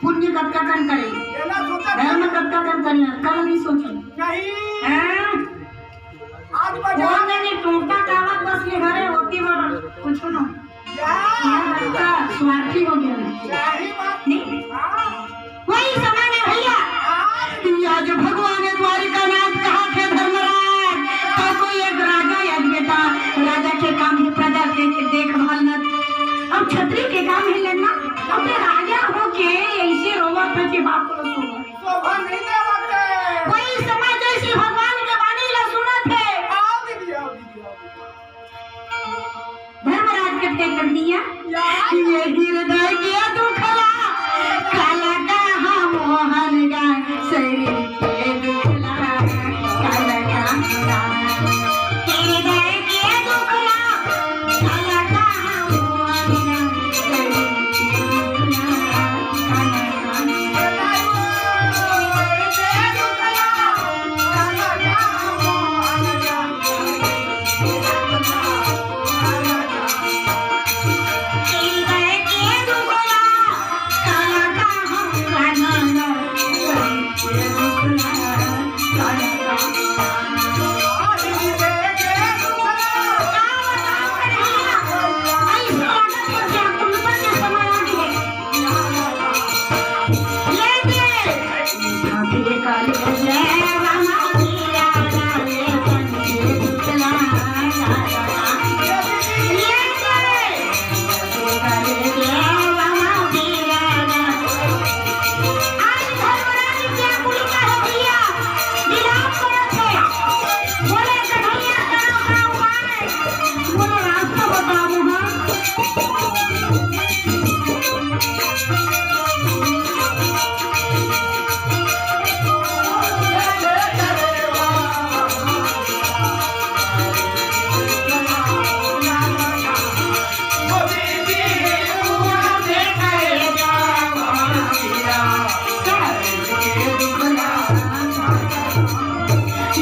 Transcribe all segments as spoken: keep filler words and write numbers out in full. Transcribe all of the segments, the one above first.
पुण्य कतका कन करे, धर्म कतका कन करे, कल नहीं सोचे। नहीं। हैं? आज वो बाजार नहीं, टूटा कावत बस ये घरे होती बर कुछ ना। या। स्वार्थी हो गया। सही बात। नहीं? हाँ। वही समय में भैया, हाँ। कि आज भगवान द्वारिकानाथ कहा थे धर्मराज, तो कोई एक राजा या बेटा, राजा के काम है प्रजा के देखभाल न, अब छत्री के काम है लेना, अब राजा हो के ऐसे रोवा था कि बाप को शोभा नहीं देवत है। वही समय जैसे भगवान के वाणी ला सुनत हे। आओ दीदी, आओ दीदी, आओ दीदी। धर्मराज के फेंक दिया। ये हृदय के दुखला, काला कहा मोहन गा, शरीर के दुखला, काला कहा। हृदय के दुखला, काला कहा मोहन गा, शरीर के दुखला, काला कहा।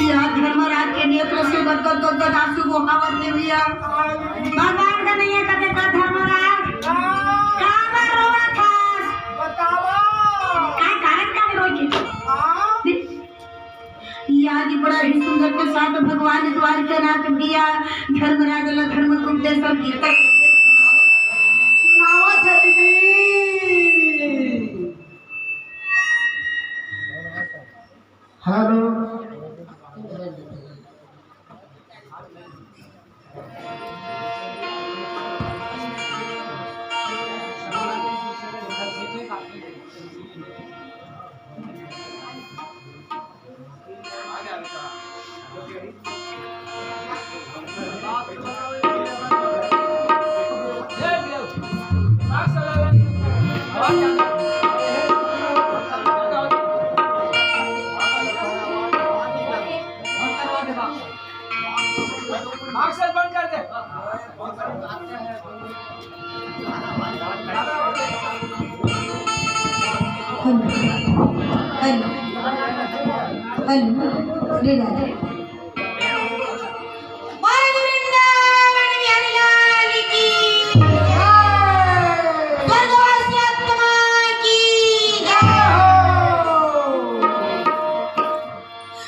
या धर्मराज के नेत्र से गदगद गदगद आंसू बहावत हे भैया। भगवान का नहीं है कथे का धर्मराज? काबर रोवत हस? बतावा। काय कारण का रोई के? हाँ। या जी बड़ा ही सुंदर के साथ भगवान द्वारिकानाथ भैया धर्मराज ला धर्म उपदेश और गीता सुनावत हे दीदी। हेलो। हेलो, हेलो, हेलो, ले जा। बोल वृंदावन बिहारी लाल की जय। स्वर्गवासी आत्मा की जय हो।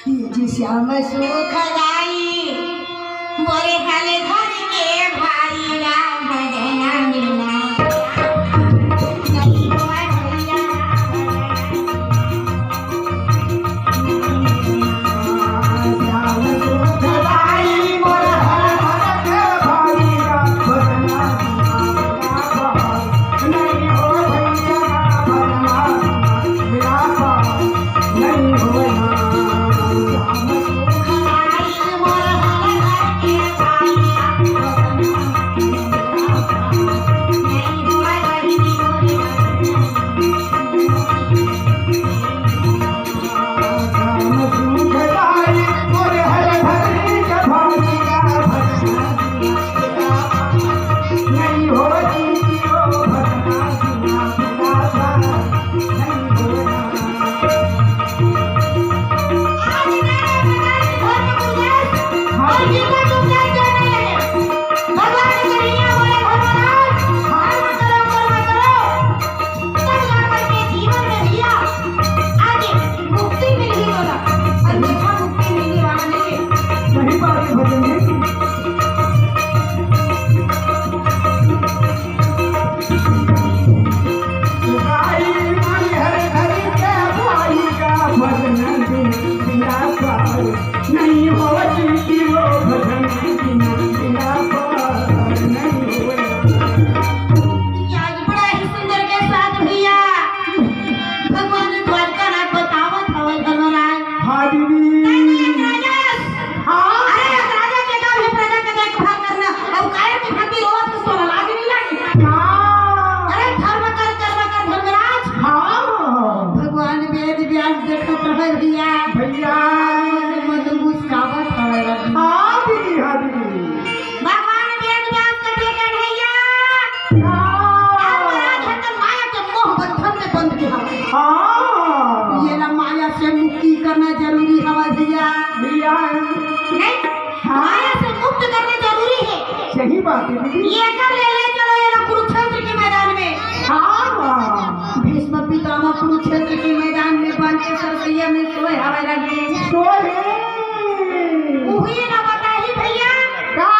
ये जी श्याम सुखदाई, मोरे हल घर के भाई ला भजना मिला। ये कर ले, ले चलो ये लोग कुरुक्षेत्र के मैदान में। हाँ, हाँ। भीष्म पितामह कुरुक्षेत्र के मैदान में बन के सरसैया में सोए हवे रहिन। सोए। उही ना बताही भैया। का?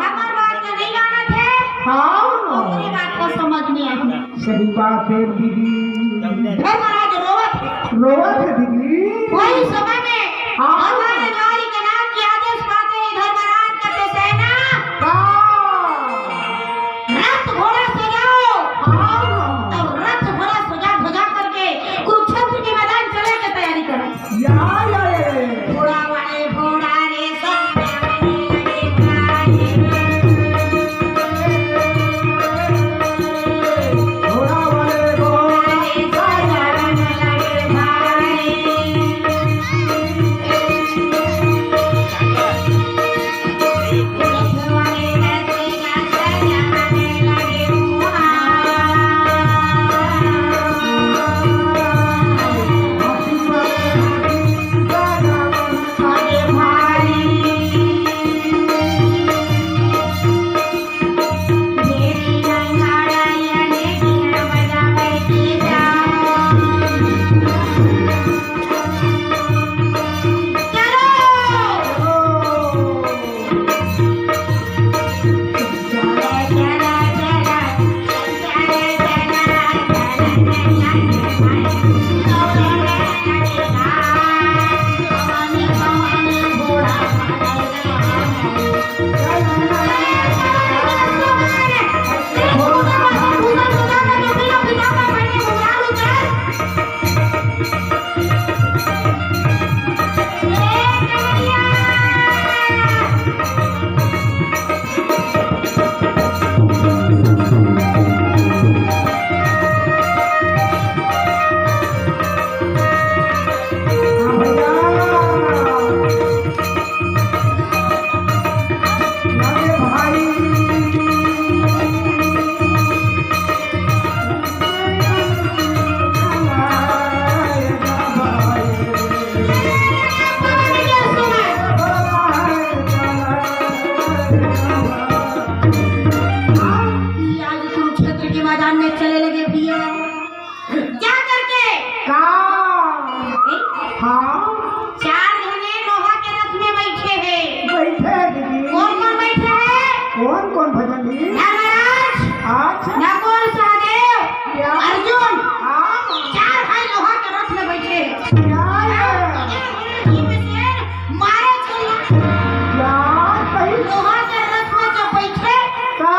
हमर बात के नहीं मानत हे। हाँ। ओकरे बात को समझ में आही। सही बात हे दीदी। धर्मराज रोवत हे। रोवत हे दीदी। वही समय में हाँ। भगवान द्वारिकानाथ के आदेश पाते ही धर्मराज का सेना हाँ। रथ घोड़ा सजाओ। हाँ। तब रथ घोड़ा सजा धजा करके कुरुक्षेत्र के मैदान चले के तैयारी करो। या, या, या, या। घोड़ा वाले घोड़ा रे सब घोड़ा वाले घोड़ा रे सब भाई। आज कुरुक्षेत्र के मैदान में चले लगे भैया। जा करके का? ए? हाँ। चार जने लोहा के रथ में बैठे हे। बैठे हे दीदी। कौन कौन बैठे हे? कौन कौन भजन जी? धर्मराज, अच्छा। नकुल सहदेव, क्या? अर्जुन, हाँ। चार भाई लोहा के रथ में बैठे हे। क्या है? भीमसेन मारे चला। क्या कही? लोहा के रथ में जब बैठे, का?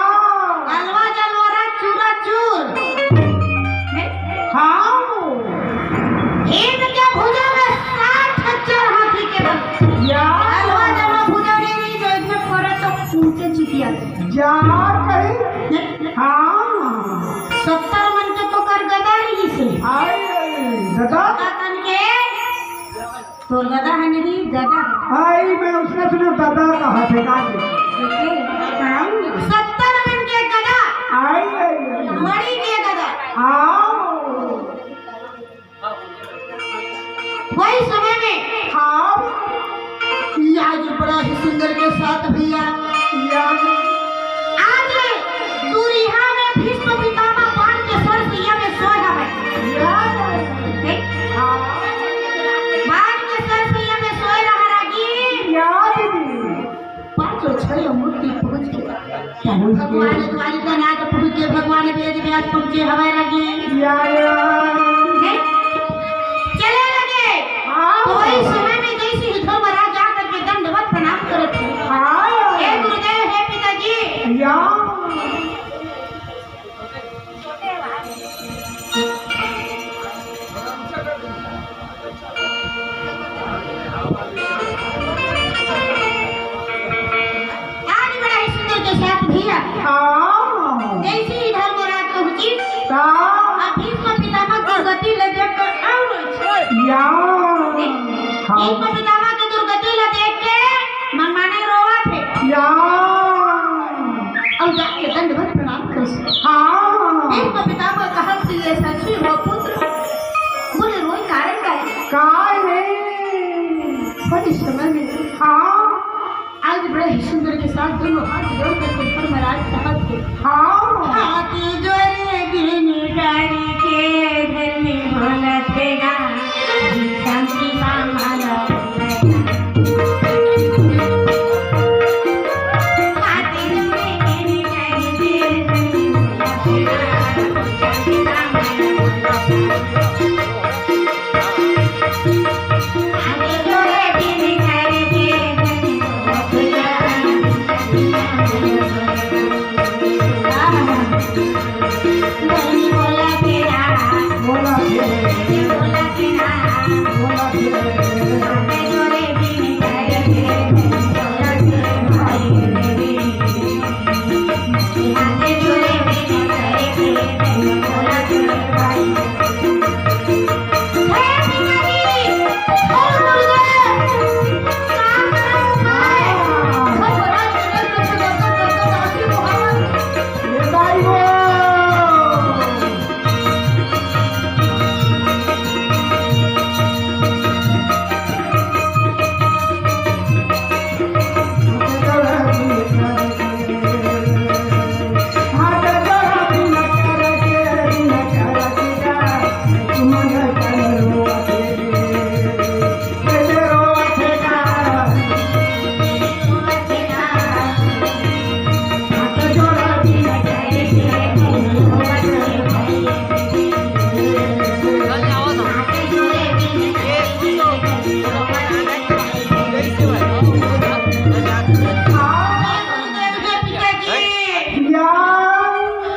अलवा जलवा रथ चूरा चूर। हाँ। भीम के भुजा में साठ हजार हाथी के बल। या। अलवा जलवा भुजा नहीं रही, जो इतने पड़े तो ऊंचे चितिया। जा कही। हाँ। सत्तर मन के तो कर गदा रही से। हाय, गदा? गदा तन के तोर गदा हे नहीं, गदा हे। आई, मैं उसने सुना गदा कहा थे, कहा थे। देखिए, हाँ, सत्तर मन के गदा। आई, आई, आई। मणि के गदा। आओ। वही समय में हाँ। आज बड़ा ही सुंदर के साथ भैया। या। आज दूरिहा में भीष्म पितामह बाण के सरसैया में सोए हवे। या। देख। हाँ। बाण के सरसैया में सोए रहा रागी। या दीदी। पांचों छह मूर्ति पहुंच के भगवान द्वारिकानाथ पहुंच के भगवान वेद व्यास पहुंचे हवे लगे। या, या। नहीं? चले लगे। हाँ। तो इस समय में जैसे ही धर्मराज आकर के दंडवत प्रणाम करत हे। हाँ। हे गुरुदेव, हे पिताजी। या। आज बड़ा ही सुंदर के साथ भैया। हाँ। जैसे ही धर्मराज पहुंची, का? दोनों हाथ जोड़ के धर्मराज कहत हे। हाँ। हाथ जोड़े बिन करके धर्म बोलत हे गा, शांति पामल।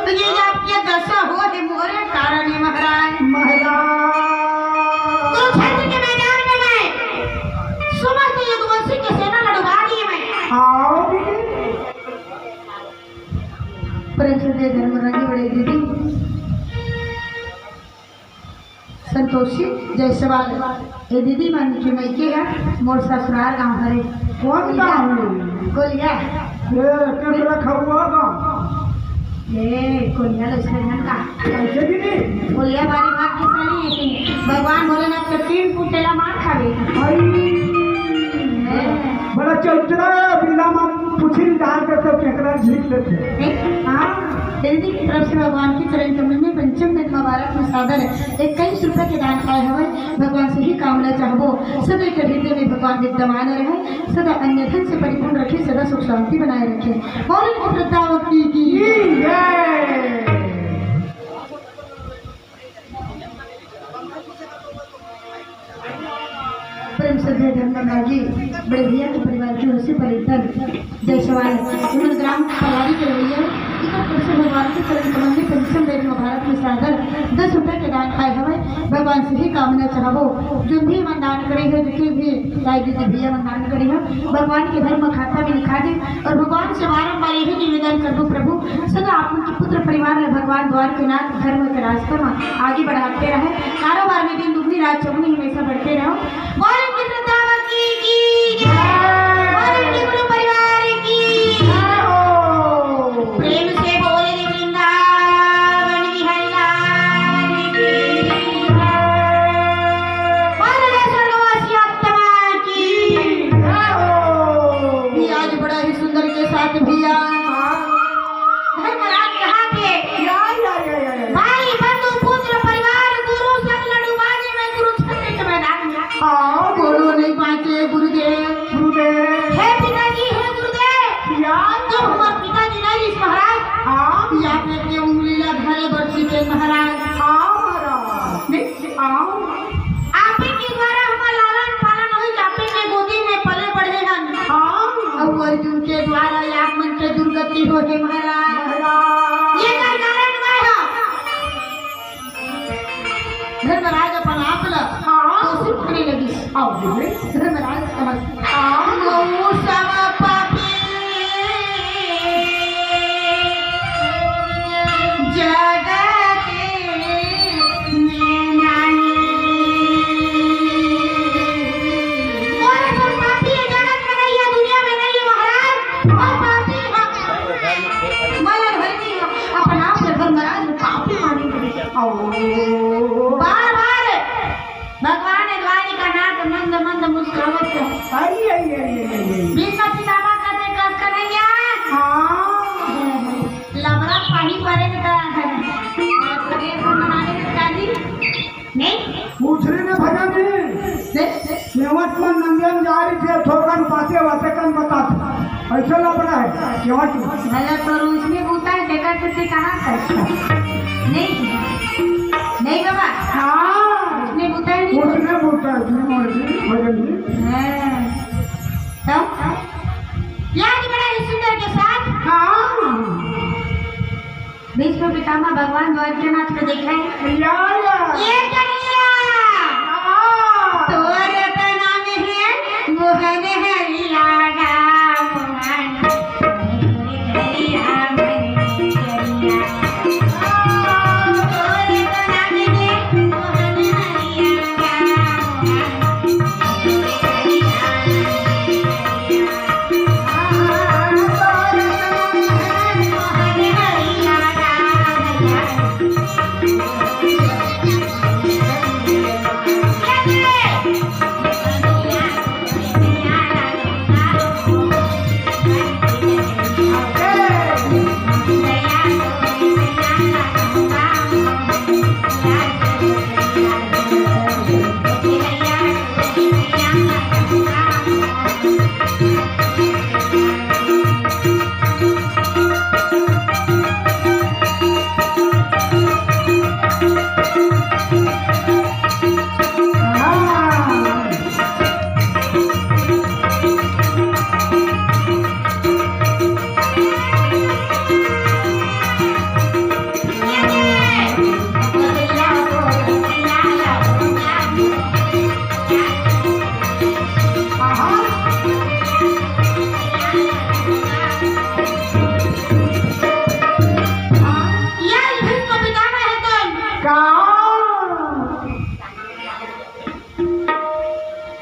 तो ये आपके दशा हो है मोरे कारण है महाराज। महाराज। कुरुक्षेत्र के मैदान में मैं समस्त यदुवंशी के सेना लड़वा दिए मैं। आओ दीदी। परम श्रद्धेय धर्मराज बड़े दीदी। संतोषी जायसवाल, ये दीदी मन के मइके ह, मोर ससुराल गांव हरे। कौन गांव है? कोलिया। ए, केकरा खउआ गांव? ए, कोलिया लइसे मन का। कैसे दीदी? कोलिया बारी भाग के साली है कि भगवान भोलेनाथ के तीन पुटेला मार खावे। भाई, ए। बड़ा चैतरा बिना मन पूछी डाल के तो केकरा झींक लेते। ए, हाँ। दीदी की तरफ से भगवान के चरण कमल में पंचम वेद महाभारत में सादर इक्कीस रुपए के दान आए हवय। भगवान से ही कामना चाहबो, सदा के हृदय में भगवान विद्यमान रहे, सदा अन्य धन से परिपूर्ण रखे, सदा सुख शांति बनाए रखे। बोलो श्रद्धावती की जय। प्रेम से जय धर्म रागी, बड़े भैया के परिवार की ओर से पलिटन जायसवाल, उमर ग्राम पलारी के रहिए। इकर तरफ से भगवान के चरण कमल में पंचम वेद महाभारत में सादर दस रुपए के दान आए हवय। भगवान से ही कामना चाहबो, जो भी मन दान करे है, जो भी दाई दीदी भैया मन दान करे है, भगवान के धर्म खाता में लिखा दे। और भगवान से बारंबार यही निवेदन करबो, प्रभु, सदा आप मन के पुत्र परिवार ले भगवान द्वार के नाथ धर्म के रास्ता में आगे बढ़ाते रहे, कारोबार में दिन दुगनी रात चौगुनी हमेशा बढ़ते रहो। भारत की श्रद्धा की, की जय। भारत के गुरु परिवार की जय हो। प्रेम से बोले रे वृंदावन बिहारी लाल की जय। बोले रे स्वर्गवासी आत्मा की जय हो। भी आज बड़ा ही सुंदर के साथ भैया धर्मराज कहा थे, या, या, या, या, या। भाई, बंधु, पुत्र, परिवार, गुरु सब लड़ुआ जी में कुरुक्षेत्र के मैदान में। हाँ। बोलो नहीं पाते गुरुदेव। गुरुदेव। हे पिताजी, हे गुरुदेव। या। जब हमारे पिताजी नहीं रहिस महाराज, हाँ। या फिर के उंगली ला धरे बरसी के महाराज। हाँ महाराज। नहीं, हाँ। आप ही के द्वारा हमार लालन पालन होई, आप ही के गोदी में पले बढ़े हन। हाँ। अउ अर्जुन के द्वारा आप मन के दुर्गति होहे महाराज। महाराज। ये का कारण मैं हा। धर्मराज अपन आप ल हाँ। दोषी माने लगिस। आओ जी। धर्मराज समझ। हाँ। गौ सब पापी जगत में नहीं। मोर असन पापी ये जगत में नहीं है, दुनिया में नहीं है महाराज। और पापी हम। मैं हर नहीं हूँ, अपन आप ल धर्मराज पापी माने। बार बार भगवान द्वारिका नाथ मंद मंद मुस्कुरा ऐसा लफड़ा है, क्यों तू? भला तो उसने बूता है, देखा तो ते कहाँ कर? नहीं, नहीं बाबा। हाँ। उसने बूता है, नहीं। उसने बूता है, अपनी मर्जी, भजन जी। हाँ। तो? याद बड़ा ही सुंदर के साथ। हाँ। भीष्म पितामह भगवान द्वारकानाथ को देखा है। या, या। ये कन्हैया। हाँ। तोर तो नाम है मोहन हरिया राम।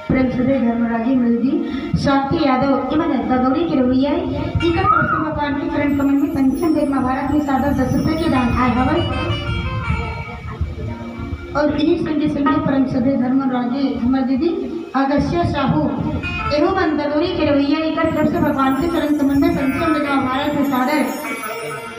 प्रेम से धर्मराजी मिल जी, शांति यादव, इमन ददौरी के रवैया है, इकर तरफ से भगवान के चरण कमल में पंचम वेद महाभारत में सादर दस रुपए के दान आए हवय। और इही संगे संगे परम सभ्य धर्मराजी हमर दीदी अगस्या साहू, एहू मन ददौरी के रवैया, इकर तरफ से भगवान के चरण कमल में पंचम वेद महाभारत में सादर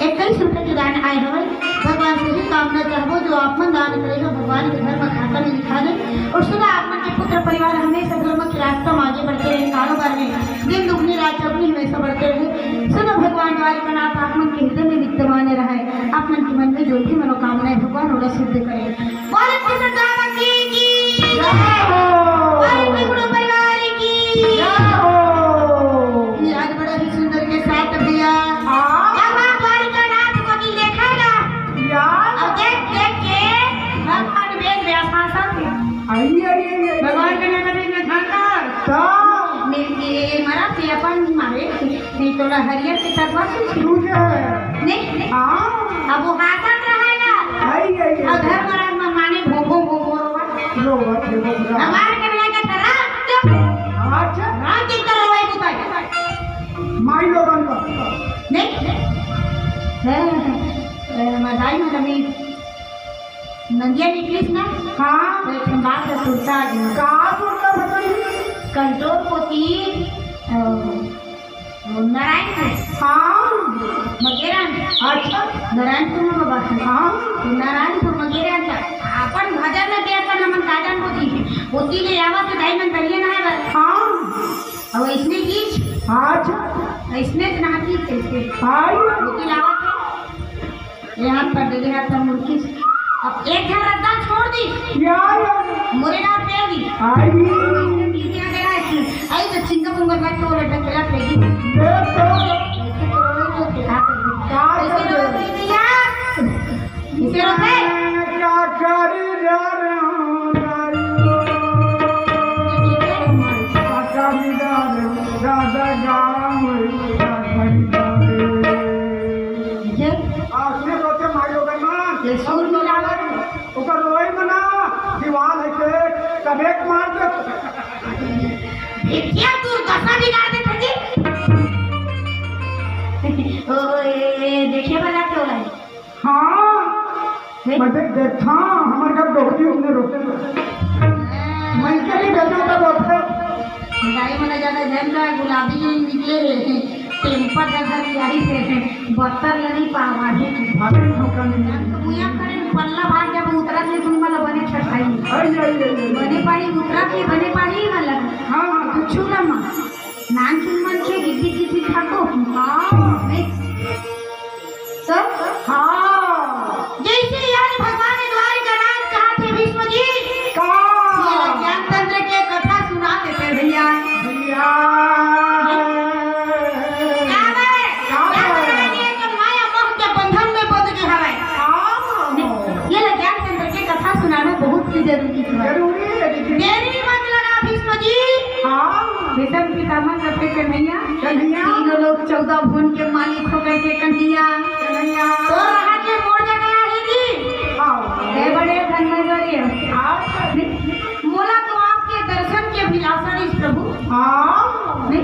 इक्कीस रुपए के दान आए हवय। भगवान से ही कामना चाहबो, जो आप मन दान करे हो, भगवान के धर्म खाता में लिखा दे और सदा आप मन के पुत्र परिवार हमेशा धर्म के रास्ता में आगे बढ़ते रहे, कारोबार में दिन दुगनी रात चौगुनी हमेशा बढ़ते रहे। सदा भगवान द्वारिकानाथ आप मन के हृदय में विद्यमान रहे, आप मन के मन में जो भी मनोकामना है, भगवान ओला सिद्ध करे। बोले कृष्ण दामन जी की जय हो। बोले गुरु परिवार की जय हो। ये आज बड़ा ही सुंदर के साथ भैया। हाँ। भगवान द्वारिकानाथ को भी देखा ना। या। अब देख, देख के भगवान वेद व्यास आसन। आई, आई, आई, आई। भगवान के नाम में ध्यान कर। तो। मिलके मरा से अपन मारे। नहीं तो ला हरियर के तकवा से। तू क्या है? नहीं, नहीं। हाँ। अब वो हाथत रहा ना। आई, आई, आई। अब धर्मराज में माने भो, भो, भो, भो रोवा। रोवा थे, वो बुरा। हमारे के बिना के ठहरा, चुप। अच्छा। रात दिन तो रोवाई बुताई। माई लोगन का। नहीं, नहीं। है, है, है। ए, मदाई में रमी। नंदिया निकलिस ना? हाँ। तो एक ठन बात ला सुरता आ गे। का सुरता भगवान? कंट्रोल कोती, अ, नारायणपुर। हाँ। मगेरा। अच्छा। नारायणपुर में बाबा। हाँ। तो नारायणपुर मगेरा था। अपन भजन में भी अपन हमन का जान होती है। होती ले आवा तो दाई मन दरिया ना है बस। हाँ। अब इसने की। अच्छा। इसने तो ना की कैसे? हाँ। होती लावा तो। ये हाथ पर दे दे, हाथ पर मुड़की से। अब एक घर रद्दा छोड़ दी। यार। मोरे ना पे दी। आई। ये क्या दे रहा है? आई तो चिंगा पुंगा का तो लटक के रख लेगी। ये तो। ऐसे तो रोई तो दिखा कर दे। क्या ऐसे कर दे? रोई नहीं यार। इसे रोक ले। क्या करी जा रहा हूँ, क्या करी जा रहा हूँ, राजा गाँव में क्या करी जा रहे हैं? ये? आपने सोचे माई लोगन मान, ये सुर मिलावत। ओकर रोई मना, दीवाल है के, तब एक मार दे। देखिए, तू दशा बिगाड़ दे, जी। ओए, देखिए भला क्यों लाई? हाँ, हैं? मैं देख, देखा, हमर घर डोकरी उतने रोते हैं। मैं के भी बेटा का रोते। गाय मना ज्यादा झंडा गुलाबी निकले रहे। टेम्पर का घर यही से है, बत्तर लगी पावा है। भाभी ठोका नहीं। तो बुआ करे पल्ला भाग जब उतरा से तुम वाला बने छठाई। आई, आई, आई, आई। बने पाई उतरा के बने पाई वाला। हाँ, हाँ। कुछ ना माँ। कान सुन मन के गिद्दी गिद्दी खाको। हाँ। नहीं। तो हाँ। जैसे आज भगवान द्वारिका नाथ कहा थे भीष्म जी, का? ये ज्ञान तंत्र के कथा सुना देते भैया। भैया। का है? का का है? है? ये तो माया मोह के बंधन में बंध के हवे। हाँ। ये ज्ञान तंत्र के कथा सुनाना बहुत ही जरूरी है। जरूरी है दीदी। देरी मत लगा भीष्म जी। हाँ। भीष्म पितामह सबके कन्हैया। कन्हैया। तीनों लोग चौदह भुवन के मालिक होकर के कन्हैया। कन्हैया। तो रहा के मोर जगह है जी। हाँ। हे बड़े धन में बड़े। हाँ। मोला तो आपके दर्शन के अभिलाषा रहिस प्रभु। हाँ। नहीं,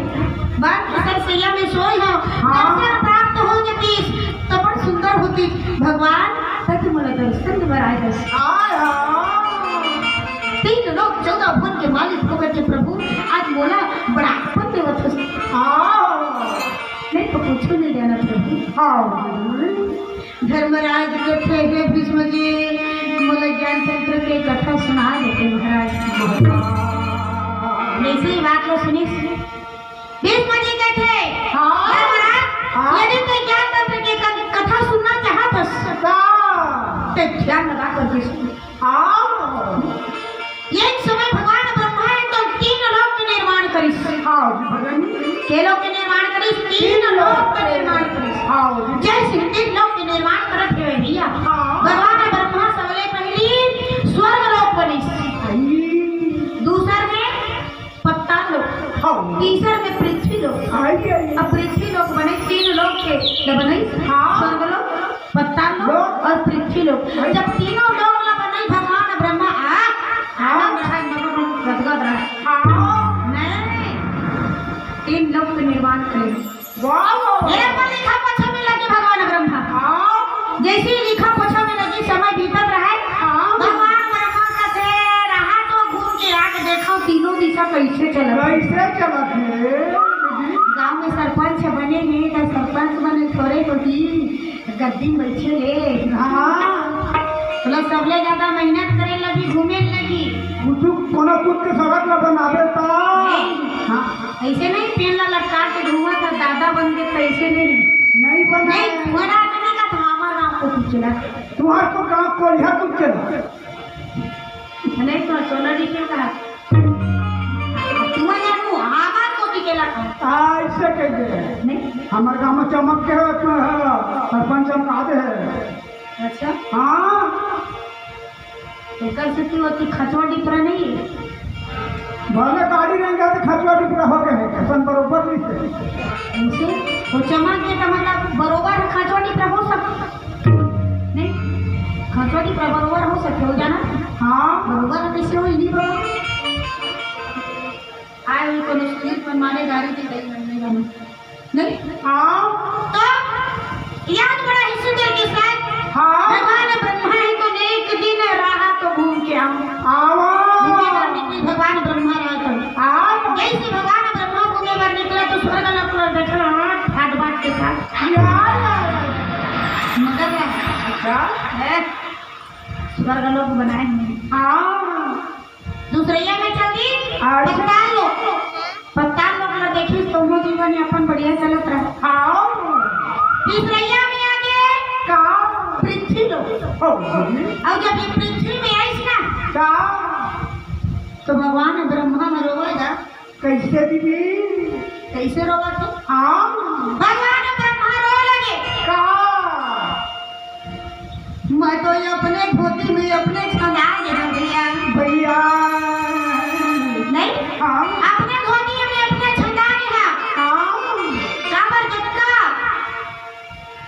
बात की सरसैया में सोई हो, हाँ। दर्शन प्राप्त हो जतीस, तो बड़ सुंदर होतीस। भगवान, तब मोला दर्शन के बराए दस। हाँ, हाँ। तीन लोक चौदह भुवन के मालिक होकर के प्रभु, आज मोला बड़ा अपन देवत हो। हाँ। नहीं तो कुछ नहीं जाना प्रभु। हाँ। धर्मराज कथे, हे भीष्म जी, मोला ज्ञान तंत्र के कथा सुना देते महाराज। जैसे ही बात लो सुनी, भीष्म जी कथे, हाँ। धर्मराज, हाँ। यदि ते ज्ञान तंत्र के क-, कथा सुनना चाहत हस, का? ते ध्यान लगा कर के सुन। हाँ। एक समय भगवान ब्रह्मा है तो तीन लोक के निर्माण करिस। हाँ, जी भगवान। के लोक के निर्माण करिस? तीन तीन लोक लोक के के निर्माण करिस। हाँ, जी। जैसे तीन लोक के निर्माण करत हे भैया, हाँ। भगवान ब्रह्मा सबले पहली स्वर्ग लोक बनिस। आई। दूसर में पत्ताल लोक। हाँ। तीसर में पृथ्वी लोक। आई, आई। अब पृथ्वी लोक बने, तीन लोक के तो बने। हाँ। स्वर्ग लोक, पत्ताल लोक लोक। और पृथ्वी लोक। आई। जब तीनों लोक ला बनाई भगवान ब्रह्मा, आ, हाँ। आनंद रहा, मगन रहा, गदगद रहा। हाँ। नहीं, तीन लोक के निर्माण करे। वाह, वाह, वाह। ये पर लिखा पोछा में लगे भगवान ब्रह्मा। हाँ। जैसे ही लिखा पोछा में लगी, समय बीतत रहे, हाँ। भगवान ब्रह्मा कथे, "रहा तो घूम के आके देखो, तीनों दिशा कैसे चलत हे?" कैसे चलत हे? गांव में सरपंच बने हे, तो सरपंच बने थोड़े तो ही गद्दी में बैठे ले। हाँ। मतलब सबले ज्यादा मेहनत करे लगी, घूमे लगी। कुछ कोनो कुछ के सड़क ला बनावे ता। नहीं। हाँ। ऐसे नहीं, पेड़ ला लटका के धुआं था, दादा बन के, तो ऐसे नहीं। नहीं बना। नहीं, बड़ा आदमी का तो हमारा गाँव को कुछ ना। तुम्हार तो गाँव को यह कुछ चला। नहीं तो सोना जी के कहा। तुम्हारे मुंह आवाज को भी केला कहा। आ, ऐसे कह दे। नहीं। हमारे गाँव में चमक के है, तो है, सरपंच हम आते हैं। अच्छा। हाँ। एकर सेती ओती खचवा डिपरा नहीं। भले गाड़ी नहीं जाते, खचवा डिपरा हो गए हैं, कसन बरोबर नहीं से। ऐसे? वो चमक के तो मतलब बरोबर खचवा डिपरा हो सकता। नहीं? खचवा डिपरा बरोबर हो सकते, हो जाना? हाँ। बरोबर कैसे हो, इन्हीं बरोबर। आए हुए कोनो सुनील पर मारे गाड़ी के कहीं नहीं जाना। नहीं? हाँ। तो याद बड़ा ही सुंदर के साथ हाँ। भगवान ब्रह्मा है तो एक दिन रहा तो घूम के आओ। आवा। घूमे बर निकली भगवान ब्रह्मा रहा तो। हाँ। जैसे भगवान ब्रह्मा घूमे बर निकला तो स्वर्ग लोक में बैठल रहा, ठाट बाट के साथ। या, या, या। मगर रहा। अच्छा। है। स्वर्ग लोक बनाए हैं। हाँ। दूसरैया में चल दी, अच्छा। पत्ताल लोक। पत्ताल लोक ला देखिस तो वो जीवन यापन बढ़िया चलत रहा। हाँ। तीसरैया में आगे का? पृथ्वी लोक। ओ, जी। और जब ये पृथ्वी में आइस ना, का? तो भगवान ब्रह्मा में रोवे गा। कैसे दीदी? कैसे रोवत हो? हाँ। भगवान ब्रह्मा रो लगे। का? मैं तो ये अपने धोती में अपने छंदा ले रह गया। भैया। नहीं? हाँ। अपने धोती में अपने छंदा ले रहा। हाँ। काबर जतका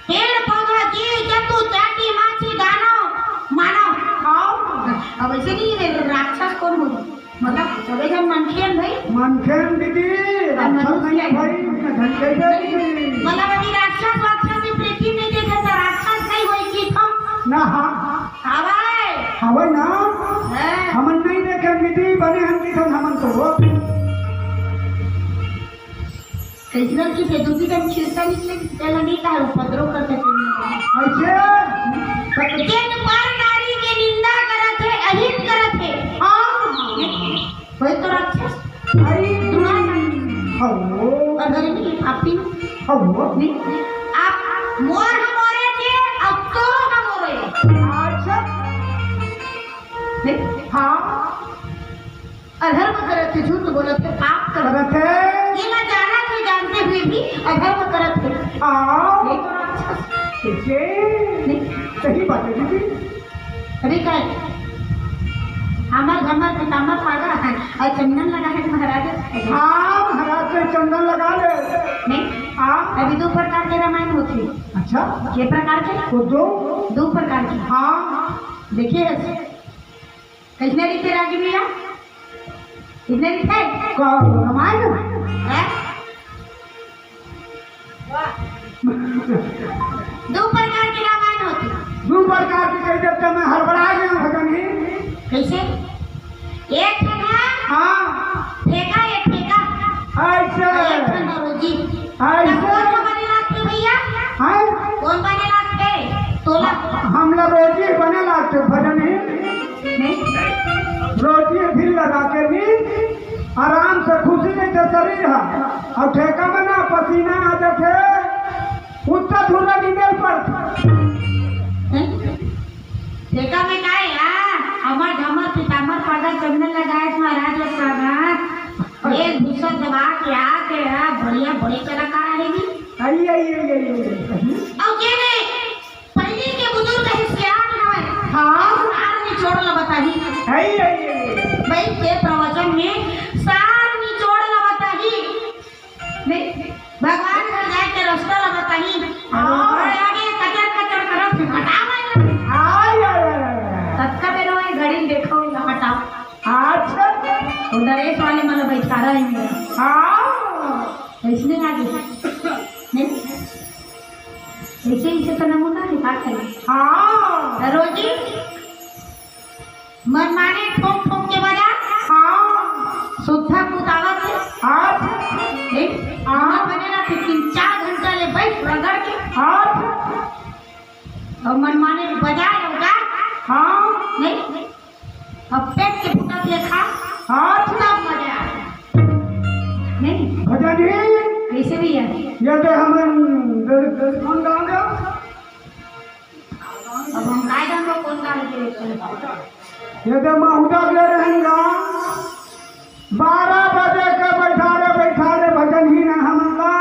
पेड़ पौधा, जीव जंतु, चाटी माछी, दानव, मानव। हाँ। अब ऐसे नहीं है, राक्षस कौन हो? मतलब, सबे झन मनखे हन भाई। मनखे हन दीदी, अब राक्षस मनुष्य नहीं है है। भाई, उतना धन कैसे दीदी? मतलब, अभी राक्षस वाक्षस की पृथ्वी में देखे तो राक्षस नहीं होई की तो? ना, हाँ। हवय। हवय ना? हैं। हमन नहीं देखे दीदी, बने हम की तो हमन तो हो। कैसन की से दू तीन खिरसा निकले, तेला नहीं कहा उपद्रव करते थे। ऐसे? जेन पर नारी के निंदा करत हे, अहित करत हे। हाँ। वही तो राक्षस। भाई। हौ। अरे नहीं, आप ही। हौ। नहीं, आप मोर ह मोरे के, अब तोरो ह मोरे। अच्छा। नहीं। हाँ। अधर्म करत हे, झूठ बोलत हे, पाप करत करत हे। ये ना जाना थे, जानते हुए भी अधर्म करत हे। हाँ। ये तो राक्षस। कैसे? नहीं। सही बात है दीदी। अरे काय? हमर घर में पितामह पागा है और चंदन लगा है महाराज। हाँ, महाराज से चंदन लगा ले। नहीं। हाँ। अभी दो प्रकार के रामायण होते हैं। अच्छा। के प्रकार के? वो दो। दो प्रकार के। हाँ। देखिए, कइसने रहिथे रागी भैया? कइसने रहिथे? का रामायण? हैं? दू प्रकार के रामायण होथे। दू प्रकार के कहि देते, मैं हड़बड़ा गया हूँ भजन ही। कइसे? एक ठन ह हाँ। ठेका, एक ठेका। अच्छा। एक ठन ह रोजी। ऐसे? त कोन ह बने लागथे भैया? हैं? कोन बने लागथे? तोला। हमला रोजी बने लागथे भजन ही। नहीं। रोजी ढील लगा के नींद, आराम से खुशी रहिथे शरीर ह। अउ ठेका में ना पसीना आ जाथे, उत्ता धुर्रा नींदे ल पड़थे। नहीं। ठेका में का हे यार? अमर धमर पितामर पागा चंदन लगाए थे महाराज और पागा। एक दूसर दबा के आके यार, बढ़िया बड़े कलाकार आहे जी। आई, आई, आई, आई, आई। अब ये नहीं, पहले के बुजुर्ग हे सियान हवे। हाँ। सार निचोड़ ल बताही। आई, आई, आई, आई। भाई के प्रवचन में सार निचोड़ ल बताही। नहीं, भगवान घर जाए के रास्ता ल बताही। हाँ। अरे आगे कचर कचर करत हे, हटाओ भाई। आई, आई, आई, आई, आई। ततका बेर वो घड़ी देखो, हटाओ। अच्छा। वो नरेश वाले मन बैठा रहे हैं। हाँ। इसने आगे। नहीं? ऐसे ही से तो नमूना दिखा कर। हाँ। रोजी। मनमाने ठोक ठोक के बजा। हाँ। सुद्धा कुदावत हे। हाँ। देख, हाँ। बने ना, तीन चार घंटा ले बैठ रगड़ के। हाँ। अउ मनमाने बजा लो गा। हाँ। नहीं, अब पेट के फुटत ले खा। हाँ। तब मजा आथे। नहीं। भजन ही। कइसे भैया? ये दे हमन दे, दे, कौन गाँव गया? अब हम काय जानबो कोन गाड़ी के रेट ये दे महुदा दे रहेन गा। बारह बजे के बैठा रे, बैठा रे, भजन ही ना हमन ला।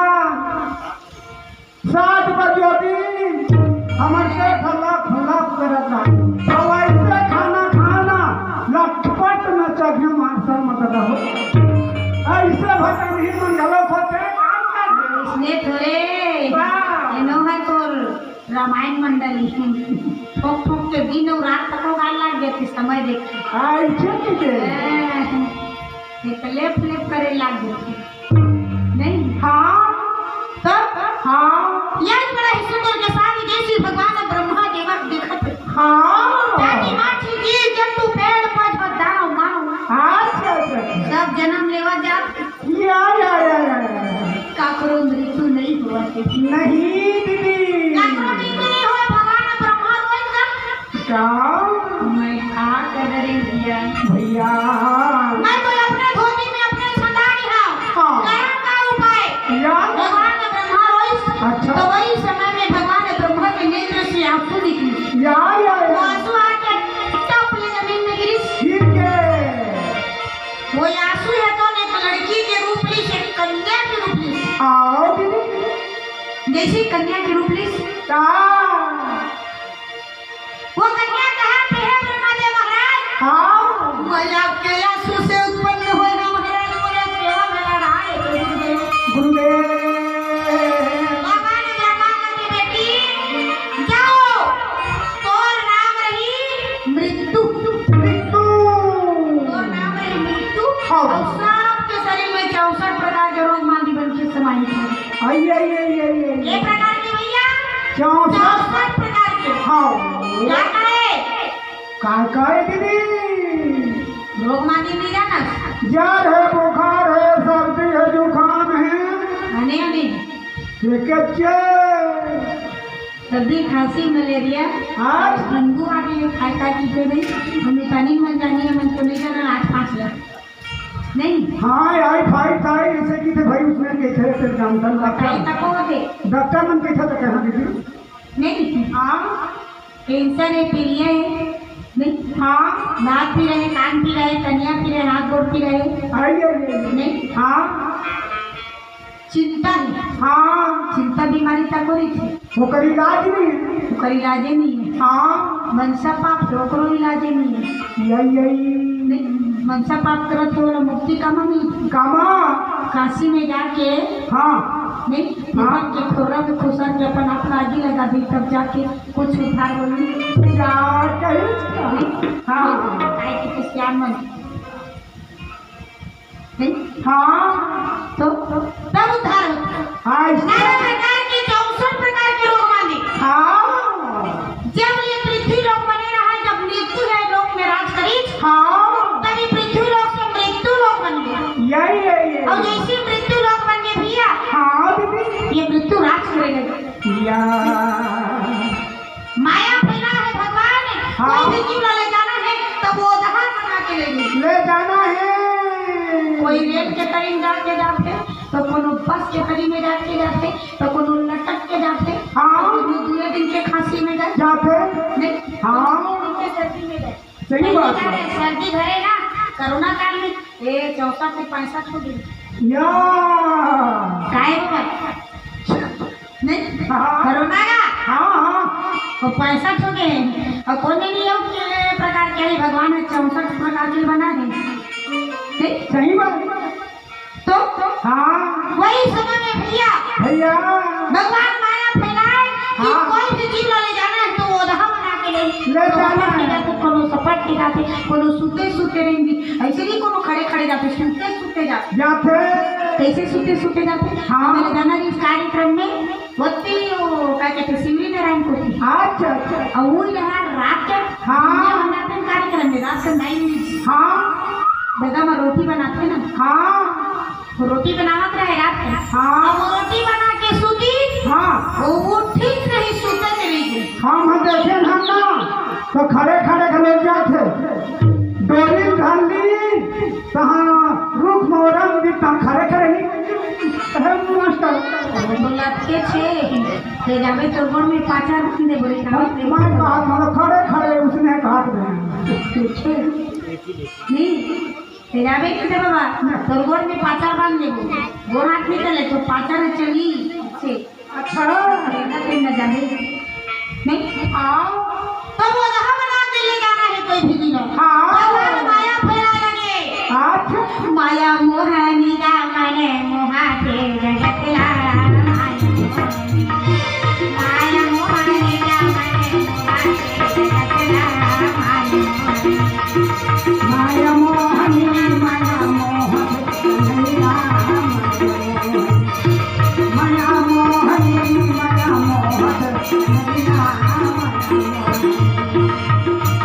सात बजे दिन हमर पेट लप लप करत रहा। अब ऐसे खाना खाना, लटपट में चढ़े मास्टर मत रहो। ऐसे भजन ही मन गलत होते, काम कर। इसने थोड़े, वाह। एनो है तोर रामायण मंडली। ठोक ठोक के दिन अउ रात तक गाल लाग जाथे समय देख के। हाँ, इच्छा की के। हाँ, ये तो लेप लेप करे लाग जाथे। नहीं? हाँ। तब? हाँ। यही बड़ा ही सुंदर के साथ जैसे भगवान ब्रह्मा देवक देखत हे। हाँ। जाति माटी जीव जंतु पेड़ पौधा दानव मानव। अच्छा, अच्छा, अच्छा। सब जन्म लेवा जात। या, या, या, या, या। काकरो मृत्यु नहीं होवत हे। नहीं दीदी। काकरो मृत्यु नहीं होय, भगवान ब्रह्मा रोई का? का? मैं का कर रही भैया? भैया। मैं तो अपने धोती में अपने छंदा रही हूँ। हाँ। करा का उपाय? या। भगवान ब्रह्मा रोई। अच्छा। तो वही समय में भगवान ब्रह्मा के नेत्र से आंसू निकली। या, या, या। वो आंसू आके टप ले जमीन में गिरी। गिर गए। वो आंसू हे तो एक लड़की के रूप लीस, एक कन्या के रूप लीस। आओ दीदी। जैसे कन्या के रूप लीस। का? वो कन्या कहा कि हे ब्रह्मादेव महाराज, हाँ। मैं आपके आंसू से उत्पन्न होय हूँ महाराज, मोला सेवा में लड़ाए तो गुरुदेव। गुरुदेव। बाबा ने ब्रह्मा कथे, बेटी, जाओ, तोर नाम रही मृत्यु। मृत्यु। तोर नाम रही मृत्यु। हाँ। अउ सबके शरीर में चौसठ प्रकार के रोग मांदी बन के समाहित हे। आई, आई, आई, आई, आई। ये प्रकार के भैया? चौसठ। चौसठ प्रकार के। हाँ। का का हे? का का हे दीदी? रोग मांदी नहीं जाना? जर हे, बुखार हे, सर्दी हे, जुकाम हे। अने, अने। ये कच्चे। सर्दी, खांसी, मलेरिया, हाँ। डेंगू आदि ये खाए का चीजें नहीं। हम मितानी मन जानी है, मन को नहीं जाना, आठ पाँच लाख। नहीं। हाँ, आई फाइट आई, इसे की थे भाई। इसमें कइसे, फिर जानथन बताई डॉक्टर। तको होथे। डॉक्टर मन कइसे तो कहा दीदी। नहीं। हाँ। कैंसर है, पीलिया है। नहीं। हाँ। नाक पीरा है, कान पीरा है, कनिया पीरा है, हाथ गोड़ पीरा है। आई, आई, आई। नहीं। हाँ। चिंता है। हाँ। चिंता बीमारी तको रहिथे। ओकर इलाज नहीं है। ओकर इलाजे नहीं है। हाँ। मनसा पाप है, ओकरो इलाजे नहीं है। यही, यही। नहीं, मनसा पाप करत हे, ओला मुक्ति कामा मिलथे। कामा? काशी में जाके। हाँ। नहीं, हाँ। भगवान के खोरा में खुसर के अपन आप ला आगी लगा दी, तब जाके कुछ उद्धार होही। यार, कहीं। हाँ। काहे कि सियान मन। नहीं? हाँ। तो तब उद्धार होथे। हाँ, इस- नाना प्रकार के, चौसठ प्रकार के रोग माने। हाँ। जब ये पृथ्वी लोक बने रहा, जब मृत्यु हे लोक में राज करिस, हाँ। तब ये पृथ्वी लोक से मृत्यु लोक बन गया। यही, यही, यही। और जैसे मृत्यु लोक बन गया भैया, हाँ, दीदी। ये मृत्यु राज करे लगे। या। माया फैलाए हे भगवान, हाँ। कोई भी जीव ला ले जाना हे, तो वो उधार बना के ले जाए। ले जाना हे। कोई रेल के तरी में जाके जाथे, तो कोनो बस के तरी में जाके जाथे, तो कोनो लटक के जाथे, हाँ। तो कोनो दुए दिन के खांसी में जाथे। जाथे। नहीं, हाँ। दुए दिन के सर्दी में जाथे। सही बात हे। सर्दी धरे ना, कोरोना काल में, ए, चौसठ से पैंसठ हो गई। या। काहे बाबा? नहीं? हाँ। कोरोना का? हाँ, हाँ। तो पैंसठ हो गए। और कौन नहीं हो के प्रकार के हे, भगवान हे चौसठ प्रकार के बना है। नहीं? सही बात। तो हाँ। वही समय में भैया, भैया। भगवान माया फैलाए कि हाँ। कोई भी जीव ला ले जाना हे, तो वो उधार बना के ले। ले तो जाना हे। जाथे, कोनो सपट के जाथे, कोनो सुते सुते रहेंगे, ऐसे नहीं कोनो खड़े खड़े जाथे, सुते सुते जाथे। जाथे। कैसे सुते सुते जाथे? हाँ। मेरे गाना जी इस कार्यक्रम में वत्ती वो का कहते, शिवरी नारायण को थी। अच्छा, अच्छा। और वो यहाँ रात के हाँ। यहाँ अपन कार्यक्रम में रात के नाइन बजे हाँ। बेटा में रोटी बनाथे ना। हाँ। वो रोटी बनावत रहे रात के। हाँ। और वो रोटी बना के सूती। हाँ। वो उठिस नहीं, सुते चली गई। हम, हम देखे हन ना, तो खड़े खड़े घलो जाथे। डोरी धर ली, तहाँ रुख मोरम भी तहाँ खड़े खड़े नहीं। हे मास्टर। बोला, "के छे, ले जाबे तोर गोड़ में पाचा रख दे," बोले, "जाबे।" मैं कहा, "मानो खड़े खड़े उसने काट दे।" छे। नहीं, ले जाबे कि दे बाबा, तोर गोड़ में पाचा बांध दे, गोड़ हाथ निकले तो पाचा न चली। छे। अच्छा। बेटा, फिर न जाबे। नहीं? हाँ। तब वो उधार बना के ले जाना हे कोई भी जीव ला। हाँ। भगवान माया फैला लगे। अच्छा। माया मोहनी दामन मोहाथे जगत ला माया मोहनी। माया मोहनी दामन मोहाथे जगत ला माया मोहनी। माया मोहनी, माया मोहनी, माया मोहनी। माया मोहनी, माया मोहत मैना।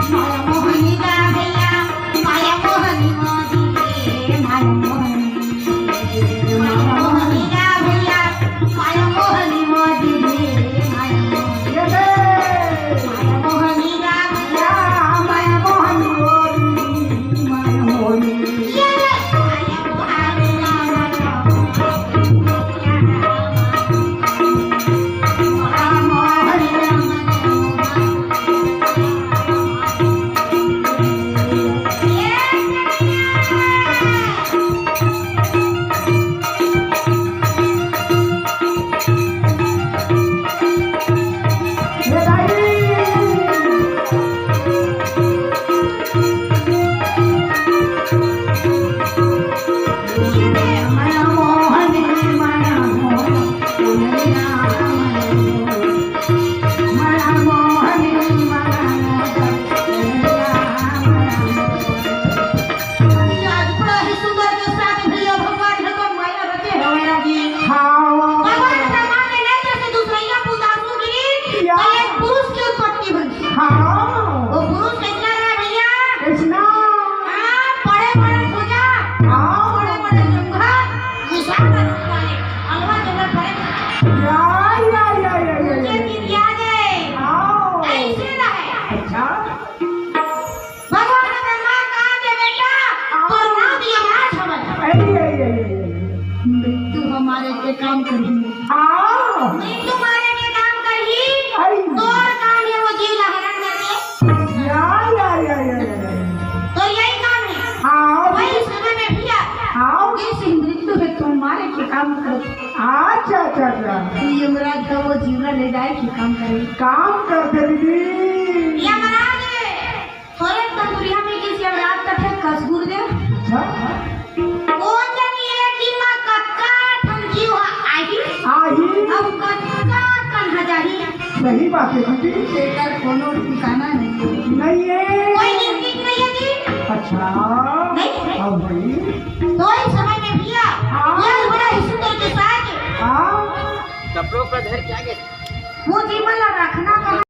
माया मोहनी गा भैया। काम करही। हाँ। मृत्यु मारे के काम करही। आई। तोर काम हे वो जीव ला हरण करके। या, या, या, या, या, या। तो यही काम हे। हाँ। वही समय में भैया। हाँ। जैसे मृत्यु हे तो मारे के काम कर। अच्छा, अच्छा, अच्छा। यमराज का वो जीव ला ले जाए के काम करे। काम करथे दीदी। यमराज थोरे तंदुरिया में के यमराज का थे कस गुरुदेव। अच्छा। कोन जनी ये कि माँ कक्का ठन जीव हा आही। आही। अब कक्का कन हा जाही। सही बात हे दीदी। तेकर कोनो ठिकाना नहीं हे। नहीं हे। कोई निश्चित नहीं हे जी। अच्छा। नहीं। अब भाई। तो इस समय में भैया हाँ। ये बड़ा ही सुंदर के साथ हाँ। कपड़ों का घर क्या कहते हैं? वो जीवन ला रखना कहाँ